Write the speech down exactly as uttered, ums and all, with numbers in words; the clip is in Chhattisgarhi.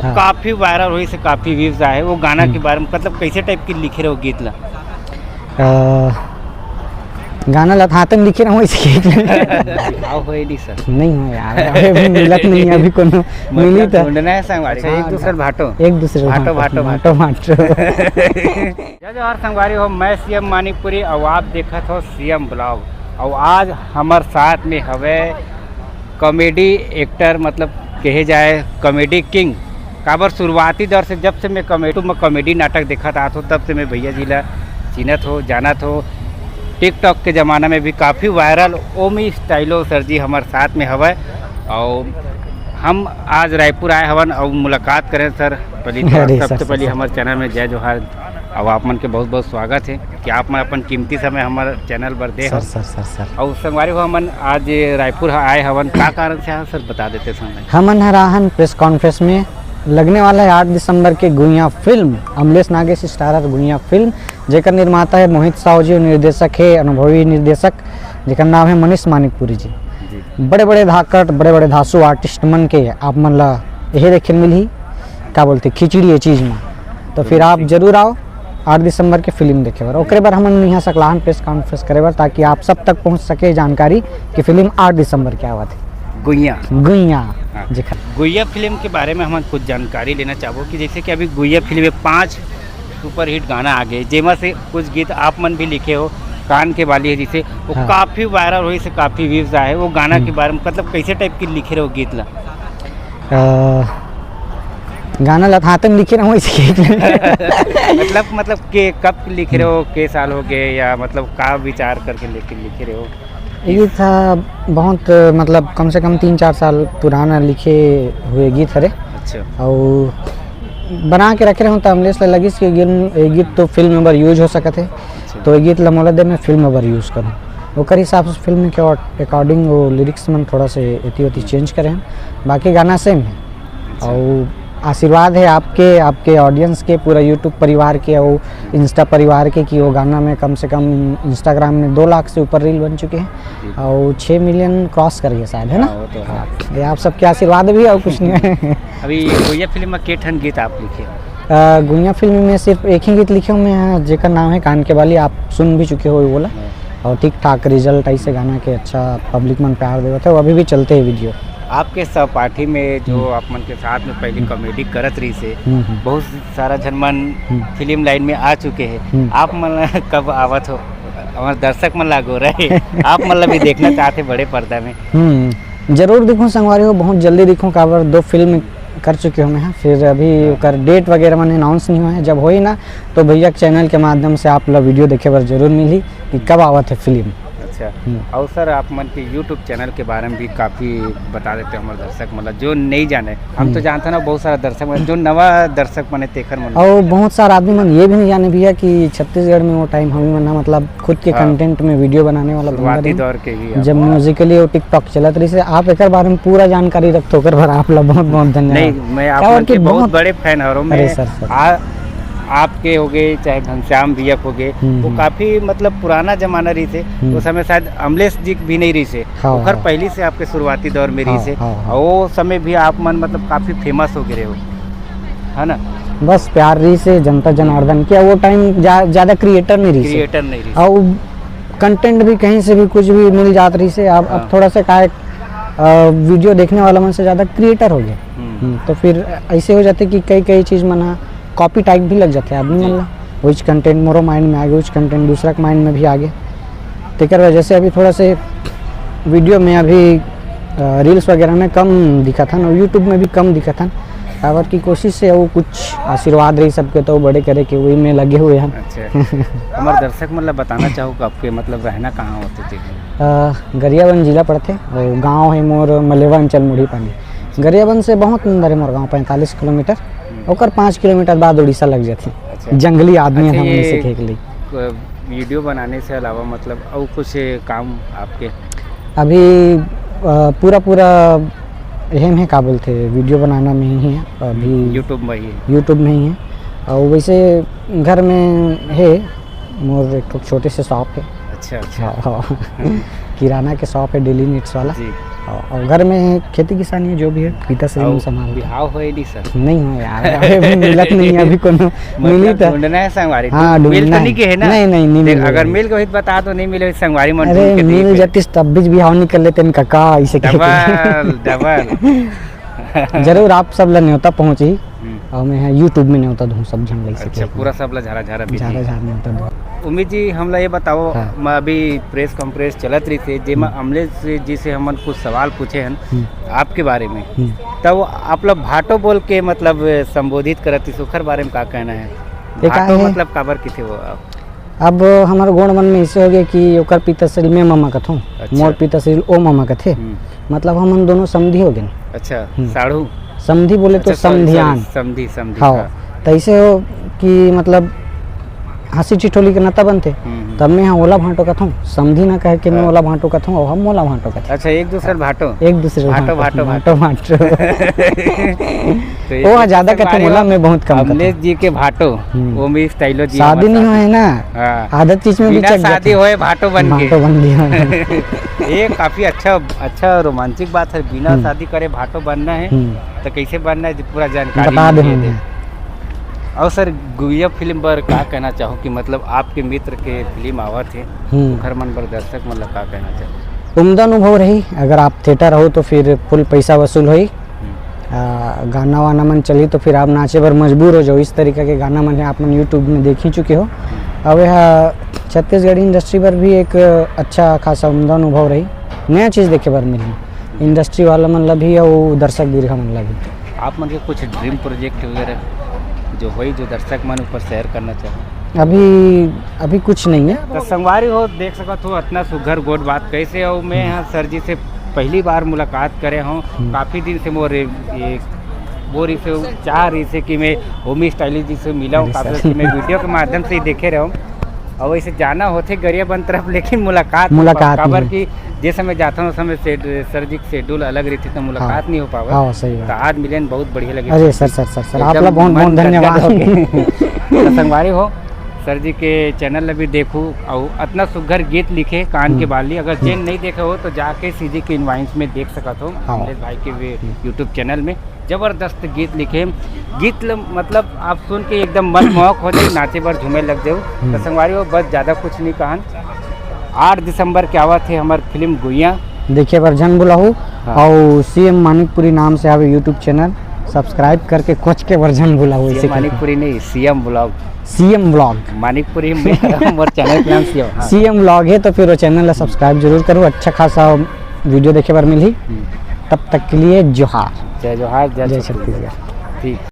हाँ। काफी वायरल होइस हे, काफी व्यूज आए हे। वो गाना के हम्म। बारे में, मतलब, कैसे टाइप के लिखे रहे हो गीत ला? अ, गाना ला हाथ में लिखे रहूं, इसे आओ, होए नहीं सर। नहीं हो यार, अभी मिलत नहीं है, अभी कोनो मतलब मिली तो। ढूंढना है संगवारी, अच्छा, एक हाँ, दूसरे भाटो। एक दूसरे भाटो, भाटो, भाटो, भाटो, भाटो। भाटो। जय जोहार संगवारी हो, मैं सीएम मानिकपुरी और आप देखत हो सीएम ब्लॉग। और आज हमर साथ में हवे कॉमेडी एक्टर, मतलब कहे जाए कॉमेडी किंग। काबर शुरुआती दौर से, जब से मैं कॉमेडी में कॉमेडी नाटक देखत आत हो, तब से मैं भैया जी ला चिन्हत हो, जानत हो। टिकटॉक के जमाना में भी काफी वायरल ओमी स्टाइलो सर जी हमर साथ में हवय। और हम आज रायपुर आए हवन और मुलाकात करें सर। पहली तो अरे सबसे सर, पहले सर। हमर चैनल में जय जोहार। अब आप मन के बहुत बहुत स्वागत है कि आप मन अपन कीमती समय हमर चैनल बर दे सर, हव। Sir, sir, sir. और संगवारी हो, हमन आज रायपुर ह-, आए हवन, का कारण से आए सर, बता देते समय। हमन हर आहन प्रेस कॉन्फ्रेंस में लगने वाला है आठ दिसंबर के Guiya film, Amlesh Nagesh starrer Guiya film, जेकर निर्माता है मोहित साहू जी और निर्देशक है अनुभवी निर्देशक, जेकर नाम है मनीष मानिकपुरी जी। जी। बड़े-बड़े धाकड़, बड़े-बड़े धासु आर्टिस्ट मन के आप मन ला यही देखे मिलही, का बोलते, खिचड़ी ये चीज में। तो फिर आप जरूर आओ आठ दिसंबर के फिल्म देखे बर। ओकरे बर हमन इहाँ सकलाहन प्रेस कॉन्फ्रेंस करे बर, ताकि आप सब तक पहुँच सके जानकारी कि फिल्म आठ दिसंबर के आवत है। गुइया। गुइया। हाँ। जी। गुइया फिल्म के बारे में हमन कुछ जानकारी लेना चाहबो कि जैसे कि अभी गुइया फिल्म में पाँच सुपरहिट गाना आ गए, जेमा से कुछ गीत आप मन भी लिखे हो, कान के बाली है, जिसे वो हाँ। काफी वायरल होइस हे, काफी व्यूज आए हे। वो गाना के हम्म। बारे में, मतलब, कैसे टाइप के लिखे रहे हो गीत ला? अ, गाना ला हाथ में लिखे रहूं, इसे मतलब, मतलब के कब लिखे रहे हो, हम्म। के साल हो गए, या मतलब का विचार करके लेके लिखे रहे हो? ये था बहुत, मतलब, कम से कम तीन चार साल पुराना लिखे हुए गीत हरे। अच्छा। और बना के रखे रहूं, तो अमलेश ला लगिस कि गीत, ये गीत तो फिल्म बर यूज हो सकत है। अच्छा। तो ये गीत ला मोला दे, मैं फिल्म बर यूज करूं। ओकर हिसाब से फिल्म के अकॉर्डिंग वो लिरिक्स मन थोड़ा से एती ओती चेंज करे हैं, बाकी गाना सेम है। अच्छा। और आशीर्वाद है आपके, आपके ऑडियंस के, पूरा YouTube परिवार के और Insta परिवार के, कि वो गाना में कम से कम Instagram में दो लाख से ऊपर रील बन चुके हैं जी। और छः मिलियन क्रॉस कर गए शायद, है ना? हाँ, वो तो है। हाँ, ये आप सबके आशीर्वाद भी है और कुछ नहीं है। अभी गुइया फिल्म में के ठन गीत आप लिखे? अ, गुइया फिल्म में सिर्फ एक ही गीत लिखे हूँ मैं, जेकर नाम है कान के बाली, आप सुन भी चुके हो, वो वाला। हाँ। और ठीक ठाक रिजल्ट ऐसे गाना के, अच्छा पब्लिक मन प्यार देवत है, वो अभी भी चलते हैं वीडियो। आपके सहपाठी में जो हम्म। आप मन के साथ में पहले हम्म। कॉमेडी करत रही से, हम्म, हम्म। बहुत सारा झन मन हम्म। फिल्म लाइन में आ चुके हैं। हम्म। आप मन कब आवत हो? हमारे दर्शक मन लागो रहे, आप मन ला भी देखना चाहते बड़े पर्दा में। हम्म, जरूर दिखूं संगवारी हो, बहुत जल्दी दिखूं, काबर दो फिल्म कर चुके हूँ मैं, फिर अभी हाँ। ओकर डेट वगैरह मन अनाउंस नहीं हुआ है। जब होई ना, तो भैया के चैनल के माध्यम से आप ला वीडियो देखे बर जरूर मिली कि कब आवत है फिल्म। अच्छा। हम्म। और सर, आप मन के YouTube चैनल के बारे में भी काफी बता देते हो हमारे दर्शक, मतलब जो नहीं जाने, हम तो हम्म। जानते ना, बहुत सारा दर्शक मन, जो नवा दर्शक मन हे, तेखर मन। और बहुत सारा आदमी मन ये भी नहीं जाने भैया कि छत्तीसगढ़ में वो टाइम हम मन, मतलब, खुद के हाँ। कंटेंट में वीडियो बनाने वाला बंदा शुरुआती रहे। दौर के ही आप। जब म्यूजिकली और टिकटॉक चलत रही से, आप एकर बारे में पूरा जानकारी रखते हो, ओकर बर आप ला बहुत बहुत धन्यवाद। नहीं, मैं आप काबर मन के कि बहुत बहुत बड़े फैन हरो। अरे मैं सर, सर। आ-, आपके हो गए, चाहे घनश्याम भैया हो गए, हम्म, वो हम्म। काफी, मतलब, पुराना जमाना रही से, हम्म। उस समय शायद अमलेश जी भी नहीं रही से, हाँ, ओखर हाँ। पहली से आपके शुरुआती दौर में रही हाँ, से, हाँ, हाँ। और वो समय भी आप मन, मतलब, काफी फेमस हो गए हो, है ना? बस प्यार रही से जनता जनार्दन के, वो टाइम जा-, ज्यादा क्रिएटर नहीं रही से। क्रिएटर नहीं रही से। और कंटेंट भी कहीं से भी कुछ भी मिल जात रही से। अब, अब हाँ। थोड़ा सा का है, अ, वीडियो देखने वाला मन से ज्यादा क्रिएटर हो गए। हम्म। हम्म, तो फिर ऐसे हो जाते कि कई, कई चीज मन हा कॉपी टाइप भी लग जाते आदमी जी। मन ला। वही कंटेंट मोरो माइंड में आ गए, वही कंटेंट दूसरा के माइंड में भी आ गए। तेकर वजह से अभी थोड़ा से वीडियो में अभी, अ, रील्स वगैरह में कम दिखत हन और YouTube में भी कम दिखत हन। काबर की कोशिश से वो कुछ आशीर्वाद रही सबके, तो बड़े करे के वही में लगे हुए हैं। अच्छा। हमारे दर्शक मतलब बताना चाहो कि आपके मतलब रहना कहाँ होते थे? अ, गरियाबंद जिला पड़थे और गांव है मोर मलेवा अंचल मुढ़ी पानी। गरियाबंद से बहुत अंदर है मोर गांव, पैंतालीस किलोमीटर। हम्म। ओकर पाँच किलोमीटर बाद उड़ीसा लग जाथे। अच्छा। जंगली आदमी अच्छा, हम ये से खेक ली। क-, वीडियो बनाने से अलावा मतलब और कुछ काम आपके? अभी, अ, पूरा, पूरा एम है, का बोलते, वीडियो बनाना में ही है अभी। YouTube में ही है। YouTube में ही है। और वैसे घर में है, मोर एक ठो छोटे से शॉप है। अच्छा, अच्छा। हाँ, हाँ। किराना के शॉप है, डेली नीड्स वाला। जी। और घर में खेती किसानी है, जो भी है, पिताश्री मन संभालथे। बिहाव होए नहीं सर? नहीं हो यार, अभी मिलत नहीं है अभी कोनो। मतलब मिली तो ढूंढना है संगवारी। हाँ, मिल तो नहीं के है ना? नहीं, नहीं, नहीं मिले। अगर मिल के होई तो बता दो, नहीं मिले संगवारी मन अरे, ढूंढ के मिल जातिस तब भी बिहाव नहीं कर लेते इनका का, इसे कह के। Double, double. जरूर आप सब ला न्योता पहुंची। हम्म। और मैं यहाँ YouTube में न्योता दूँ सब झन लग सके। अच्छा, पूरा सब ला झारा झारा बिजी। झारा झारा न्योता दूँ। उमेश जी, हमला ये बताओ, हाँ। मैं अभी प्रेस कॉन्फ्रेंस चलत रही थे, जेमा हम्म। अमलेश जी से हमन कुछ सवाल पूछे हन हम्म। आपके बारे में। हम्म। तब आप लोग भाटो बोल के मतलब संबोधित करत रही, ओखर बारे में का कहना है? ये का भाटो है? मतलब काबर किथे वो आप? अब हमर गोड़ मन में ऐसे हो गए कि ओकर पिताश्री मैं ममा कथों, अच्छा। मोर पिताश्री ओ ममा कथे। हम्म। मतलब हमन दोनों समधी हो गए। अच्छा, हम्म। साढ़ू? समधी बोले तो अच्छा, sorry, समधियान। Sorry, समधी, समधी, हाँ। हाँ। तो ऐसे हो कि मतलब हंसी ठिठोली के नाता बनथे। हम्म, हम्म। तब मैं हाँ ओला भांटो कथों, समधी ना कहे कि मैं हाँ। ओला भांटो कथों और हम मोला भांटो कथों। अच्छा, एक दूसरे भांटो? एक दूसरे भांटो, भांटो, भांटो, भांटो। भांटो। तो वो हाँ ज्यादा कथे मोला, मैं बहुत कम कथों। अमलेश जी के भांटो, हम्म। वो भी स्टाइलो जी शादी नहीं हुआ है ना, हाँ। आदत चीज में भी बिना शादी होए भांटो बन के। भांटो बन गया। ये काफी अच्छा, अच्छा रोमांचक बात है, बिना हम्म। शादी करे भांटो बनना है, हम्म। तो कैसे बनना है, पूरा जानकारी बता दे। और सर, गुइया फिल्म पर का कहना चाहो कि मतलब आपके मित्र के फिल्म आवत है, हम्म। ओखर मन पर दर्शक मन ला का कहना चाहो? उम्दा अनुभव रही, अगर आप थिएटर हो तो फिर फुल पैसा वसूल होई। हम्म। आ, गाना वाना मन चली तो फिर आप नाचे बर मजबूर हो जाओ। इस तरीका के गाना मन है आप मन YouTube में देख ही चुके हो। हम्म। अब यह छत्तीसगढ़ी इंडस्ट्री पर भी एक अच्छा खासा उम्दा अनुभव रही, नया चीज़ देखे बर मिली इंडस्ट्री वाला मन ला भी और दर्शक दीर्घा मन ला भी। आप मन के कुछ ड्रीम प्रोजेक्ट वगैरह जो होई, जो दर्शक मन ऊपर शेयर करना चाहो? अभी, अभी कुछ नहीं है। तो संगवारी हो, देख सकत हो, इतना सुघर गोठ बात कैसे हो। मैं हम्म। यहाँ सर जी से पहली बार मुलाकात करे हूँ। हम्म। काफ़ी दिन से मोर ये वो रही से चाह रही से कि मैं होमी स्टाइलिश जी से मिला हूँ। अरे काफ़ी सर। मैं वीडियो के माध्यम से ही देखे रहे हूँ। और वैसे जाना होथे गरियाबंद तरफ, लेकिन मुलाकात नहीं मुलाकात काबर नहीं। कि जे समय जाथन, उस समय शेड-, सर जी के शेड्यूल अलग रहिथे, तो मुलाकात हाँ। नहीं हो पावत। हाँ, सही बात। तो आज मिले हन, बहुत बढ़िया लगे अरे sir. Sir, sir, sir, sir, आप एकदम ला बहुत, बहुत मन गदगद धन्यवाद। हो गए। तो संगवारी हो, सर जी के चैनल ला भी देखू, और इतना सुघर गीत लिखे, कान के हम्म। बाली। अगर हम्म। चैन नहीं देखे हो, तो जाके सीजी के इनवाइंस में देख सकत हो, हाँ। अमलेश भाई के भी हम्म। YouTube चैनल में। जबरदस्त गीत लिखे, गीत ल-, मतलब आप सुन के एकदम मन मोहक हो जाए, नाचे बर झूमे लग जाओ। हम्म। तो संगवारी हो, बस ज़्यादा कुछ नहीं कहन। आठ दिसंबर के आवत है हमार फिल्म गुइया। देखे बर झन भुलाहू। हाँ। और सीएम मानिकपुरी नाम से आवे YouTube चैनल, सब्सक्राइब करके कोच के बर झन भुलाहू। सीएम ऐसे करके। मानिकपुरी नहीं, CM blog. CM blog. Manikpuri में मोर चैनल के नाम सीएम, हाँ। सीएम ब्लॉग है, तो फिर वो चैनल ला सब्सक्राइब जरूर करो, अच्छा खासा वीडियो देखे बर मिलही। हम्म। तब तक के लिए जोहार। जय जोहार, जय जय छत्तीसगढ़। छत्तीसगढ़। ठीक।